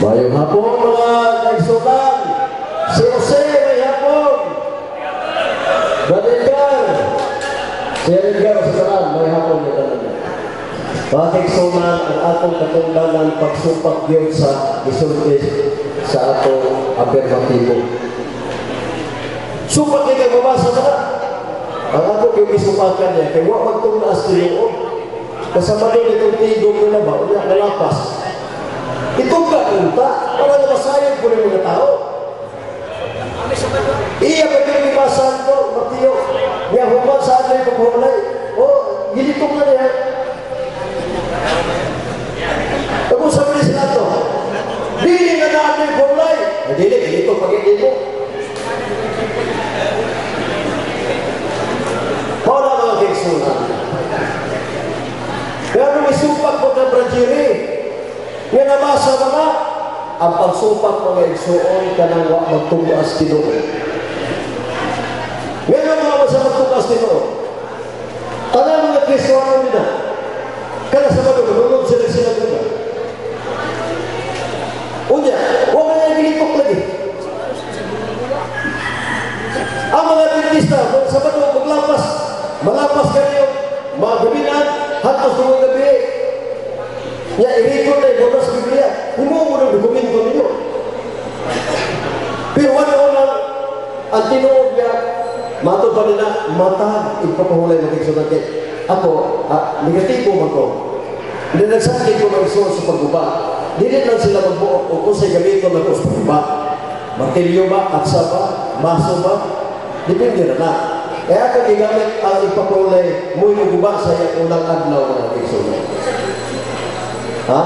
Mayong hapon, mga kaigsuonan. Si Jose, may hapon. Brother Edgar. Si Edgar sa tanan, may hapon ni tanan. Mga kaigsuonan, ang atong katungdanan, pagsupak yun sa isulti sa atong apirmatibo. Supak kay kay mabasa na. Ang ako kay gisupakan niya, kay wa magtunas tinuod. Kasama doon itong tigong nila ba, unya nalapas. Ito ka unta, para nga masayod po rin mga tao. Iya pa yung ibasan ko, Mateo, niya human sa atin yung paghuhulay. Oh, gilitong na niya. Kung sabi niya sila ito, dili na natin yung paghuhulay. Ay, dili, gilitong pag hindi mo. Paano mga kaigsuonan? Kaya nung isupak mo ka, Brajiri, nga nabasa mga, ang pagsupak mga igsuon ka nang wa magtugas tinuod. Nga nga mga sa magtugas tinuod. Tanang mga Kristohano nila, kada sa mga nunod sila sila sila. Unya, huwag na niya gilitok lagi. Ang mga Adventista, sa mga maglapas, malapas kayo, mga gabinan, hatos ng gabi. Ya, i-record na yung sa Biblia. Himuo mo ng dokumento ninyo. Pero wala lang, ang tinuod niya, matod pa nila, mata, ipapahulay magigsunan kay. Ako, negatibo man ko. Hindi nagsakit ko ng isuot sa pagguba. Dili lang sila magbuot o kung sa'y gamiton na ko sa pagguba. Martilyo ba, katsa ba, maso ba? Depende na na. Kaya ako gigamit ang ipapahulay, mo'y muguba sa iyang unang adlaw mga igsunan. Ha?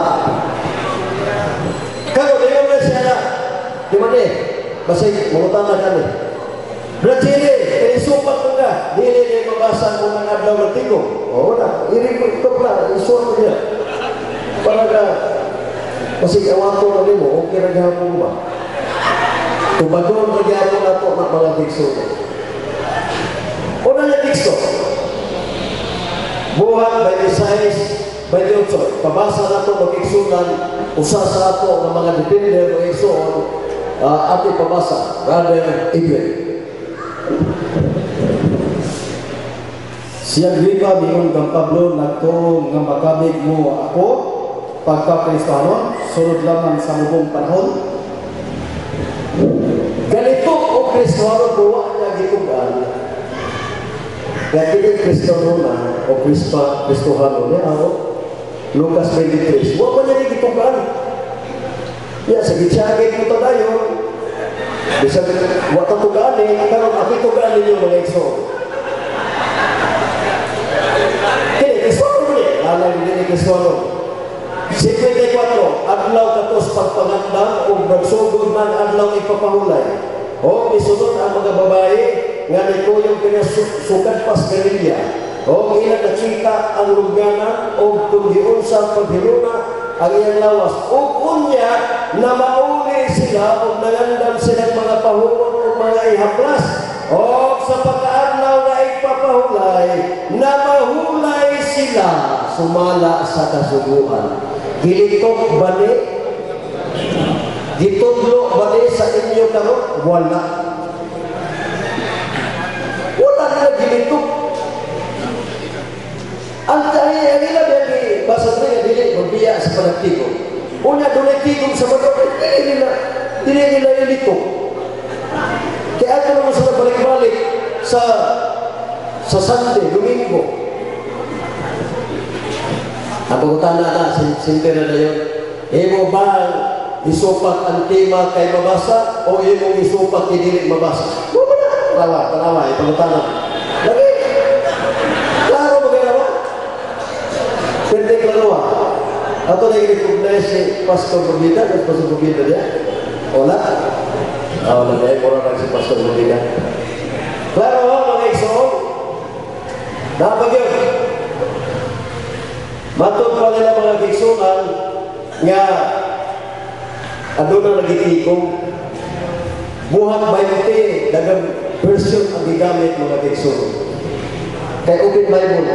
Karon dayon na siya na. Di ba ni? Basig, mangutan na kami. Brad Chili, kaya supak mo ka. Dili na mabasa ang unang adlaw ng tigong. Oo na, i-record ko na, isuot mo niya. Para ka, basig, awato na nimo, okay na gihapon ba? Tubagon na gihapon na ito na mga tigsunan. Una niya teksto. Buhat 26, 28. Pabasa na ito mag-igsunan, usa sa ato ng mga defender ng igsuon, ating pabasa, Brother Edwin. Si Agripa miingon kang Pablo, nagtuo nga makabig mo ako pagka-Kristohanon, sulod lamang sa mubong panahon. Ganito o Kristohanon buwa niya gitugan. Kaya kini Kristohanon o Kristohanon niya ako, Lucas 23. Huwag pa niya gitugan. Ya, sa gitsagin mo tayo. Bisag, huwag ka tugaan eh. Karon ako tugaan ninyo mga igsoon. Kini, Kristohanon niya. Alam niya ni Kristohanon. 54, adlaw katos pagpangandam o nagsugod man adlaw ipapahulay. O misunod ang mga babae nga nikuyong kinasukad pas Galilea. O ilang nakita ang lugyanan o tunggiun sa paghiluna ang iyang lawas. O unya na mauli sila o nangandam silang mga pahuon o mga ihaplas. O sa pagkaadlaw na ipapahulay, na mahulay sila sumala sa kasuguan. Gilitok ba ni? Gitudlo ba ni sa inyo karon? Wala. Wala nila gilitok. Ang ila dili basa dili dili magbiya sa panagtigo. Unya dunay tigom sa bato, dili nila ilitok. Kaya ato naman sila balik-balik sa Sunday, Domingo. Ang pagutana na, sinter na yun. Imo ba isupak ang tema kay mabasa o imong isupak kay dili mabasa? Mo ba na? Tanawa, tanawa, ipagutana. Lagi. Klaro ba kayo ba? Pwede klaro ba? Ato na i-recognize si Pastor Bubida, si Pastor Bubida niya. Wala? Ah, wala niya. Wala lang si Pastor Bubida. Klaro ba mga igsoon? Dapat yun. Matod pa nila mga kaigsuonan nga aduna nagitikom buhat 20 daghang version ang gigamit mga kaigsuonan. Kay Open Bible.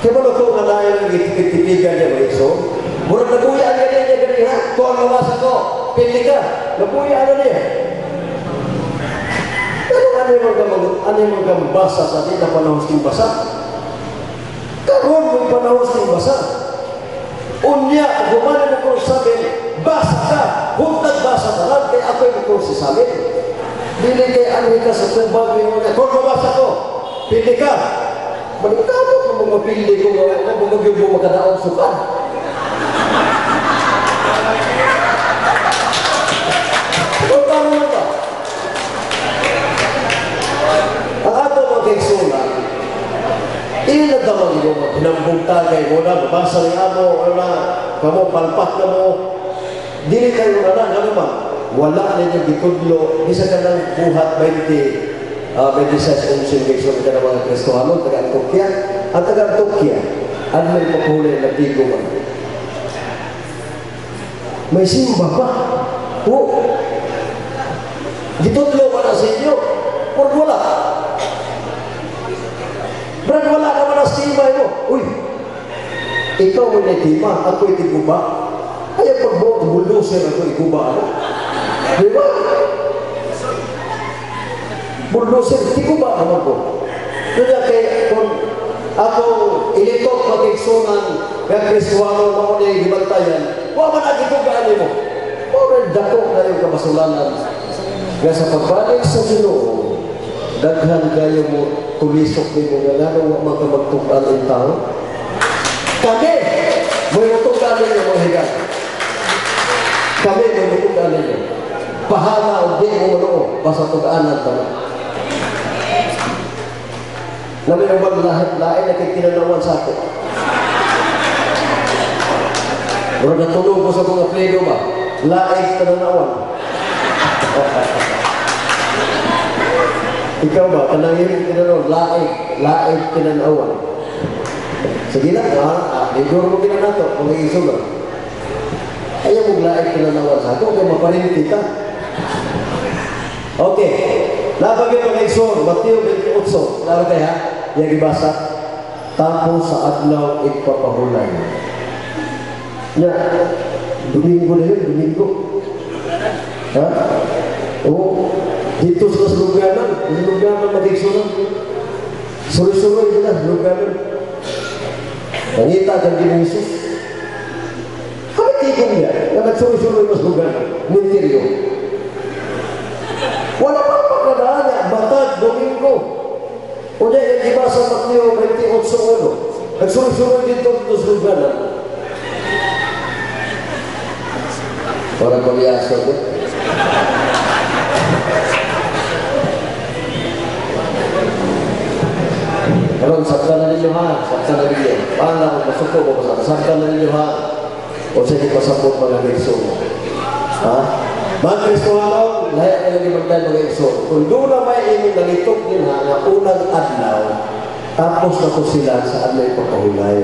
Kay mo ko nga naay ang gitipig-tipigan niya mga igsoon. Murag naguya ang ganyan niya ganiha. Kung mabasa ko, pili ka. Napuya ano niya. Pero ano yung magkabasa sa di na panahon sing basa? Karon mo panahon sing basa. Unya, gumana mo kung sabi, basa ka, huntag basa ka lang, kaya ako'y mo si sabi. Dili kay ano ka sa tubag, kung mabasa ko, pili ka. Maningkamot mo mapili ko, nga mo makadaog sukan. Kung paano lang ba? Ang ato mga kaigsunan, ilinagdaman mo, hinambong tagay mo na, mabasa ni amo, ano na, kamo, palpak na mo, dili kayo na lang, ano ba? Wala ninyo gitudlo, bisa ka ng buhat 20, 26 unsin kaigsunan ka ng mga Kristohano, taga-Antokya. Ang taga-Antokya, ano may paghuli na nagtigo man? May simba pa. Oo. Gitudlo ba na sa inyo? Or wala? Brad, wala naman ang stima mo. Uy, ikaw mo na ako itiguba. Ay, pagbuot, bulusin ako iguba. Ano? Di ba? Bulusin, tiguba naman ko. Kaya kay, kung ako ilitok magigsunan ng Kristuano mo na gibantayan, wa man ang igugaan mo. Ora dako kayo kabasulanan. Nga sa pagbalik sa Ginoo, daghan kayo mo tulisok nimo nga ngano wa man ka magtug-an ang tao. Kami mo'y mutug-an ninyo mga higan. Kami mo'y mutug-an ninyo. Bahala o di mo manoo, basta tug-anan ta. Namin ang bang lahat lain na kay kinanawan sa ako. Mura natulog ko sa mga pleno ba? Lain kinanawan. Ikaw ba? Kanang imong kinanawan, lain kinanawan. Sige lang, ha? Liguro mo kinanato, kung iisulan. Ayaw mong lain kinanawan sa ako, kaya maparinti ka. Okay. Napagin mga igsoon, Mateo 28. Klaro kaya? Yang ibasa. Tapos sa adlaw igpapahulay. Ya, Domingo na yun, Domingo. Ha? Oo. Dito sa Lugana, Lugana mag-igsoon. Suloy-suloy sila, Lugana. Nangita kang Ginoong Hesus. Kami tigong niya, na nagsuloy-suloy mas Lugana, Minteryo. Wala pa pagkadaan niya, matag, Domingo. O niya, yung iba sa Mateo 28, nagsuloy-suloy dito sa Lugana. Para pagyaso ko. Karon sakta na ninyo ha, sakta na ninyo. Paano kung masuko ko sa sakta na ninyo ha. O sige pasabot mga igsoon. Ha? Mga Kristohano, lahat na lang magdal mga igsoon. Kung doon na may imong nalitok din ha, nga unang adlaw, tapos na ko sila sa adlaw ipapahulay.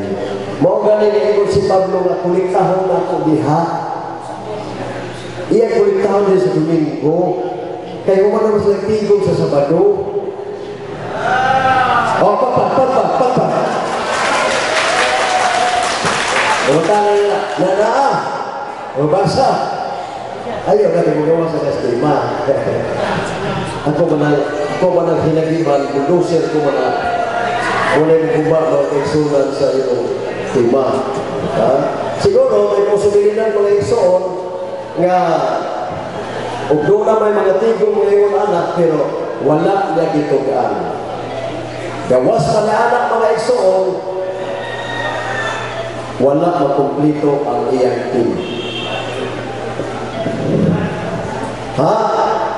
Mao gani niingon si Pablo nga kuliktahon na ako diha. Iya kuliktahon din sa Domingo. Kay human naman sila tigong sa Sabado. Oh, papa. Umutana nila, nanaa, mabasa. Ayaw na gumagawa sa kastima. Ako man ang hinagiban, bulldozer ko man ang wala yung guba mga kaigsunan sa iyong tema. Ha? Siguro, may posibilidad mga igsoon nga ug doon na may mga tigong ngayon anak, pero wala niya gitugaan. Gawas pa niya anak mga igsoon, wala makumplito ang iyang team. Ha?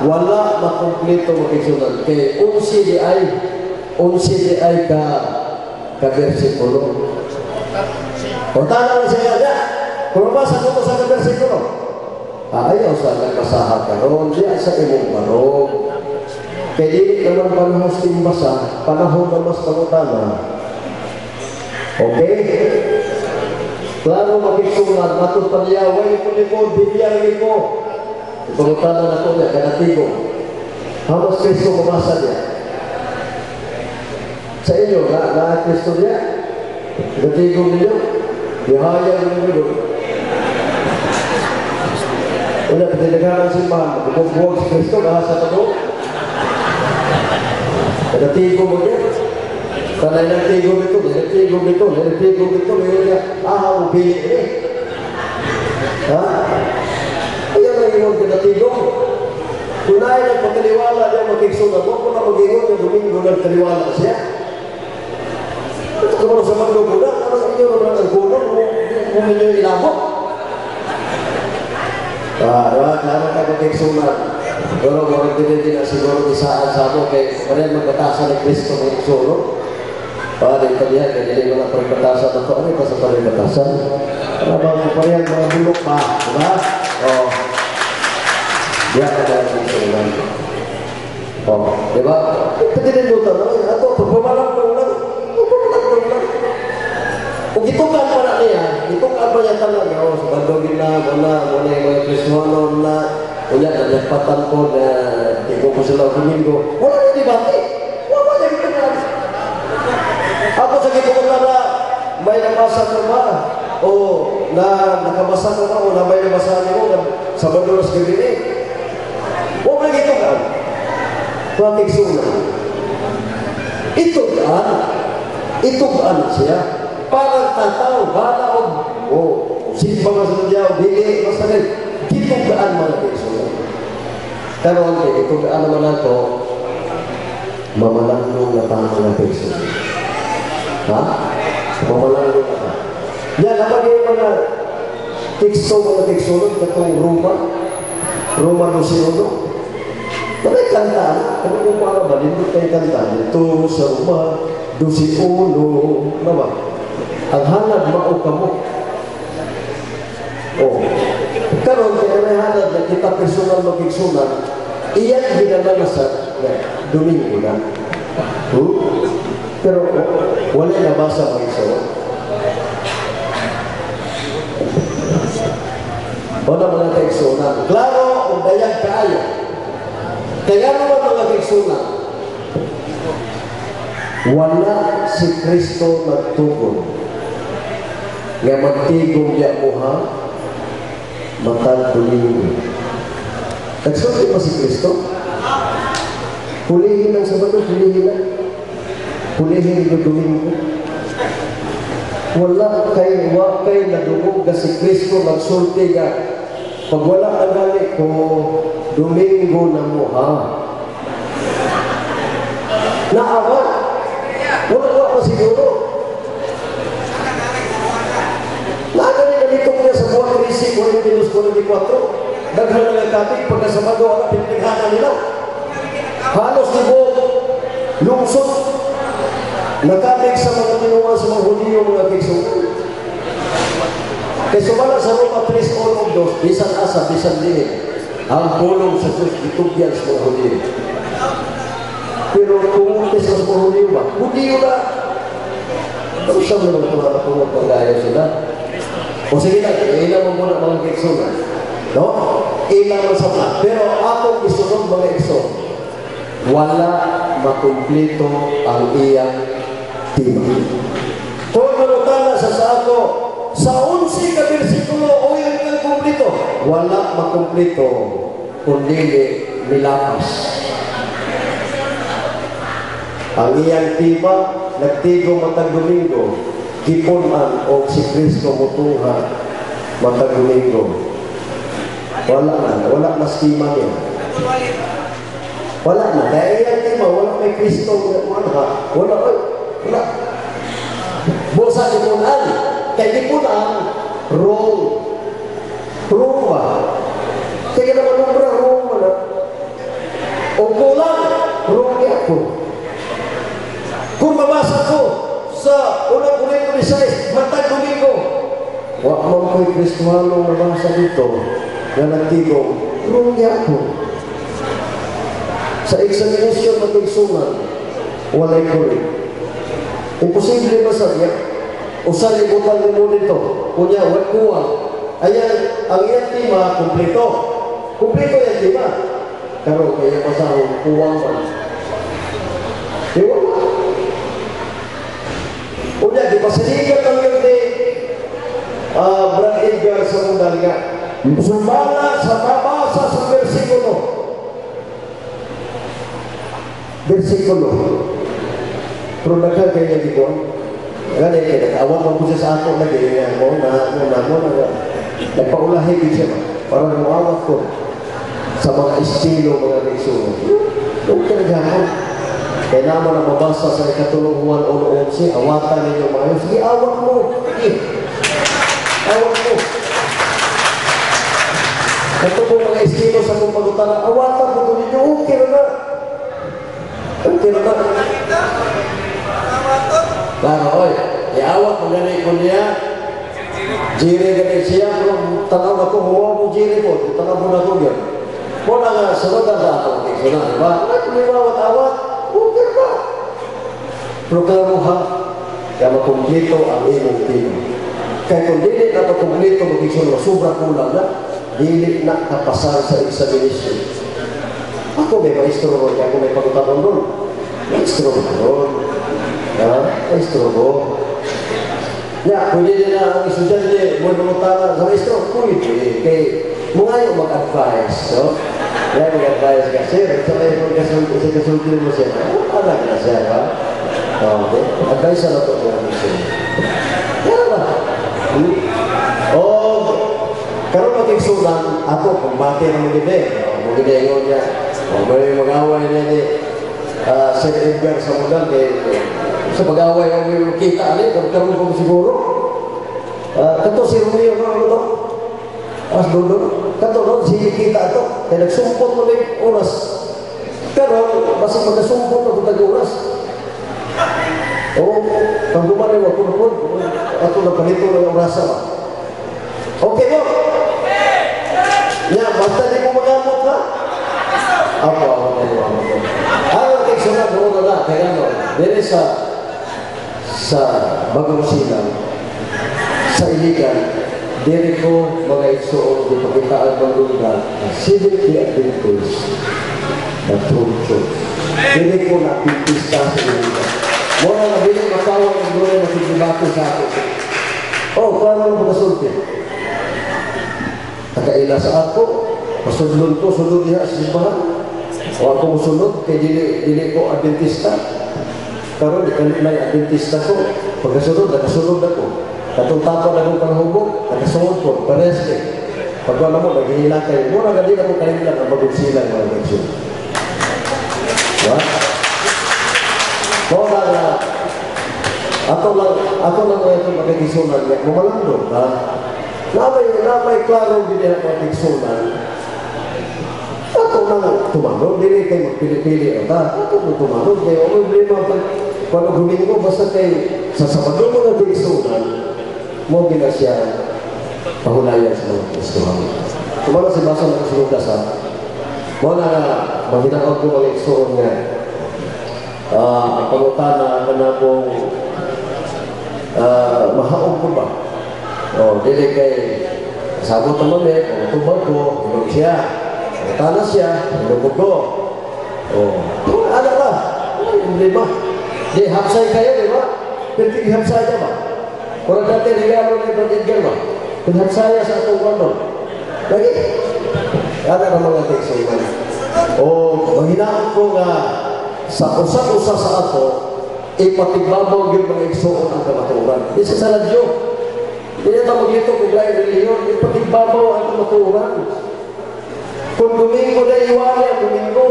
Wala makumplito mga igsoon. Kay 11 di ay ka versikulo. O tanaw na siya niya. Kung mabasa ko sa ka versikulo, ayaw sa nagbasaha karon diya sa imong barog. Kay dili naman panahon sa basa, panahon na mas pangutana. Okay? Klaro magigsunan, matod pa niya, way ko ni mo, bibiyang mo. Pangutana na ko niya, kanatigo. Hamas Kristo mabasa niya. Sa inyo, na Kristo niya, kanatigo ninyo, bihayag ninyo. Wala, pinaghanan simbahan, magbubuwag si Kristo, nasa sa. Kada tigo mo niya. Sanay ng tigo dito, tigo dito, tigo dito, niya. Ah, upili eh. Ha? Ayan ang ingon kada tigo. Kung naay nagpataliwala niya makigsunan, huwag ko na mag-ingon yung Domingo nagtaliwala siya. Ito ka sa Sabado ko na, ano sa inyo naman ang kulong, kung inyo ilabot. Ah, diba? Klaro ka makigsunan. Pero murag din din na siguro isaan sa mo kay parehan magbatasan ni Kristo mga igsuon. Pare kalihan kay dili mo na pagbatasan na to. Ano pa sa pagbatasan? Ano ba ang parehan mga bulok pa, di ba? Oh. Diya ka na ang igsuon. Oh, di ba? Pwede din luto, no? Ato, pagpamalang lang. Pagpamalang lang. Kung gitukan pa na niya, gitukan pa niya tanan. Oh, sa bandogin na, muna, muna yung mga Kristuano na, unya, nalagpatan ko na di ko sila Domingo. Wala na debate. Wala na gitukan. Ako sa gitukan na may nabasa ka ba? O na nakabasa ka ba? O na may nabasa niyo na sa Banduras gabi eh. Wala na gitukan. Bakit suna? Itugan. Itugan siya. Parang tataw, bala o o simba nga sa diyaw, dili, basta rin. Gitugaan mga kaigsuonan. Karon kay gitugaan naman nato, mamalandong na ta mga kaigsuonan. Ha? Mamalandong na ta. Yan, kapag yung mga teksto mga kaigsuonan, katong Roma, Roma 12, Malay kanta, ano kung para ba, nindot kayo kanta, dito sa Roma, 12, ano ba? Ang halad, mao ka mo. Oh. Karon kaya may halad na kita personal magigsunan, iyan ginalanasan na Domingo na. Pero wala nabasa magigsunan. Wala mga kaigsunan. Klaro, kung dayag kaayo. Kaya naman mga kaigsunan, wala si Kristo nagtugon nga magtigom niya mo ha matag Domingo. Nagsulti pa si Kristo? Hulihin ang Sabado, hulihin na. Hulihin ang Domingo. Wala kay, wa kay nadungog nga si Kristo nagsulti nga pag wala ang gani ko, Domingo na mo ha. Naawa. Wala wa pa siguro. Naagaling na dito niya sa buwan 13, 42, 44. Daghan na ng kapit, pagkasabado, wala pinaghanan nila. Halos tibuok, lungsod, nakabig sa mga tinuan sa mga Hudiyo, mga kigsunan. Kaya sumala sa Roma 3:2, bisan asa, bisan diin, ang pulong sa Diyos, itugyan sa mga Hudiyo. Pero kumuntis sa mga Hudiyo ba? Hudiyo na! Pero siya mo naman ito na pagaya sila. O sige na, ilan mo muna mga kigsunan. No? Ilan mo sa mga. Pero akong isunod mga igsoon, wala makumplito ang iyang tima. Kung manutala sa ako, sa 11 ka bersikulo o yung kang kumplito, wala makumplito kung dili milapas. Ang iyang tima, nagtigo matag Domingo, gipunan o si Kristo mutuha matag Domingo. Wala na, wala na stima niya. Wala na, kaya iyang tima, wala may Kristo, wala, wala, wala. Busa gipunan, kaya gipunan, wrong. Wrong ba? Kaya naman umbra, wrong ba na? O kulang, wrong niya ako. Kung mabasa ko sa unang Korinto 16, matag Domingo, wa man ko'y Kristuhanong mabasa dito na nagtigong, wrong niya ako. Sa examination matigsunan, walay correct. Imposible ba sa niya? Usa libutan mo dito. Kunya, wal kuha. Ayan, ang iyang tima, kumpleto. Kumpleto yung tima. Pero kaya pasahon, kuwang man. Di wala. Unya, di pasiligan ang yun ni Brad Edgar sa mundal nga. Sumala sa mabasa sa bersikulo. Bersikulo. Pero nagkagaya kaya dito, gani kaya nag-awat mo po siya sa ako lagi, mo na, mo na, mo na, nagpaulahi din siya ba? Para muawat ko sa mga estilo, mga kaigsuonan. Okay na gihapon. Kaya naman ang mabasa sa ikatulong Juan 1:11, awatan ninyo mga yun. Sige, awat mo. Sige. Awat mo. Ito po mga estilo sa kong pagutana, awatan mo ito ninyo, okay na na. Okay na na. Klaro, oy, iawat mo gani ko niya. Jiri gani siya, pero tanaw na ko, huwa mo jiri ko, tanaw mo na ko yun. Muna nga, sunod ang sa atong sunod, di ba? Ay, kung awat-awat, okay na. Pero klaro ha, kaya makumplito ang imong team. Kaya kung dili na makumplito, magiging sobra kulang na, dili na kapasar sa examination. Ako may maestro ron, kaya ako may pagutanon doon. Maestro ron. Ha? Maestro ko. Ya, pwede din na ang estudyante, mo mangutana sa maestro, pwede. Kay, mga yung mag-advise, no? Kaya mag-advise ka, sir, sa may kasulti mo siya. Anak na siya, ha? Okay. Advice na ito, sir. Yan ba? O, karon magigsunan, ato, kumbate na maginde. Maginde yun niya. O, may mag-away niya ni Sir Edgar sa mundal, kay sa pag-away ang may kita, ali, karon ko siguro. Kato si Romeo, no, ano to? As dulo. Kato, no, sige kita ito. Kaya nagsumpot mo na yung oras. Pero, basta magkasumpot na kung tag-oras. O, pag gumani, wag kunukod. Ato na palito na yung orasa ba? Okay mo? Ya, basta di mo magamot ha? Apo, ako, ako, ako. Ang kaysunod, doon na, kaya ano, dili sa Bagong Silang, sa Iligan, dili ko mga igsoon, di pakitaan magunda, Seventh-day Adventist, the true church. Dili ko na Adventista sa Iligan. Muna na dili matawag ang glory makikibako sa ako. Oh, paano mo makasulti? Nakaila sa ako, pasudlon ko, sunod niya sa simbahan. O ako musunod, kay dili ko Adventista. Karon, di kanilay Adventista ko. Pagkasunod, nakasunod ako. Katong tapon akong panahubog, nakasunod ko, pares eh. Pagwala mo, naghihila kayo. Muna nga din ako kanilang ang bagong silang mga nagsun. Diba? Muna nga, ato lang nga itong magkakisunan niya, bumalando, ha? Namay klaro din ang magkakisunan. Ato nang tumanong, dili kayo magpili-pili. Ato nang tumanong, kayo ang problema pag Domingo, basta kay sa Sabado mo na tigsunan, mo gina siya pahulayan sa mga Kristohan. Kumano si Basa ng Lukas, ha? Mo na mahinakot ko mga igsoon nga ang pangutana ka na kung mahaog ko ba? O, dili kay sabot naman eh, pagkatubag ko, hinog siya. Pangutana siya, hinog ko. O, ano ba? Problema. Di, hapsay kayo, di ba? Pero hapsaya ba? Kung dati, regalo na yung Edgar ba? Kung hapsaya sa atong kwarto. Lagi. Ano na mga teksuman? O, mahinaan ko nga sa usap-usap sa ato, ipatibabaw yung mga igsoon ang kamatuoran. Di sa radyo. Di na tayo maglito kung lain reliyon, ipatibabaw ang kamatuoran. Kung Domingo na iwali ang Domingo,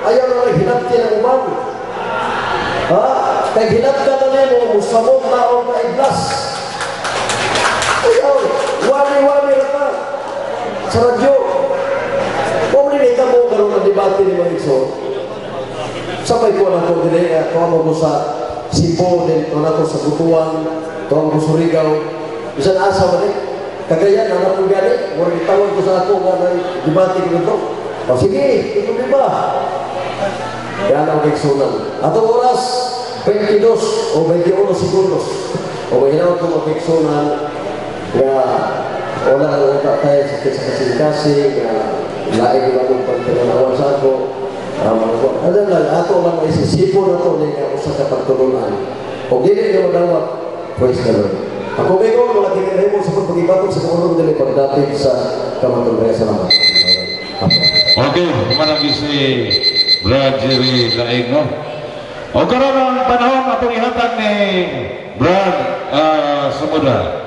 ayaw na lang hinapti ng uban. Ha? Kaya hinapta na nimo, musamot na o maiglas. Ayaw, wali-wali na ka. Sa radyo. Kung nilita mo, karoon ang debate ni mga igsoon. Sabay ko na ito, dili, tuwag ko sa Cebu, tuwag ko sa Butuan, tuwag ko sa Surigao. Bisan asa man eh. Kagayan, anak ko gani, mura gitawag ko sa ako nga na debate ko nito. O sige, ito di ba? Yan ang kiksunan. Atong oras, 22 o 21 segundos. O may hinawag ko magkiksunan nga wala na lang tayo sa kasing-kasing, nga laing lang ang pagpinanawan sa ako. Ano lang, ato lang isisipo na ito ni usa ka pagtulunan. O dili nga madawat, praise the Lord. Ako kayo, wala kinahimo sa pagpagibatok sa kumulong dili pagdating sa kamatuoran. Salamat. Okay, managi si Brad Jerry Laing, no? O karon ang panahon atong ihatag ni Brad Sumuda.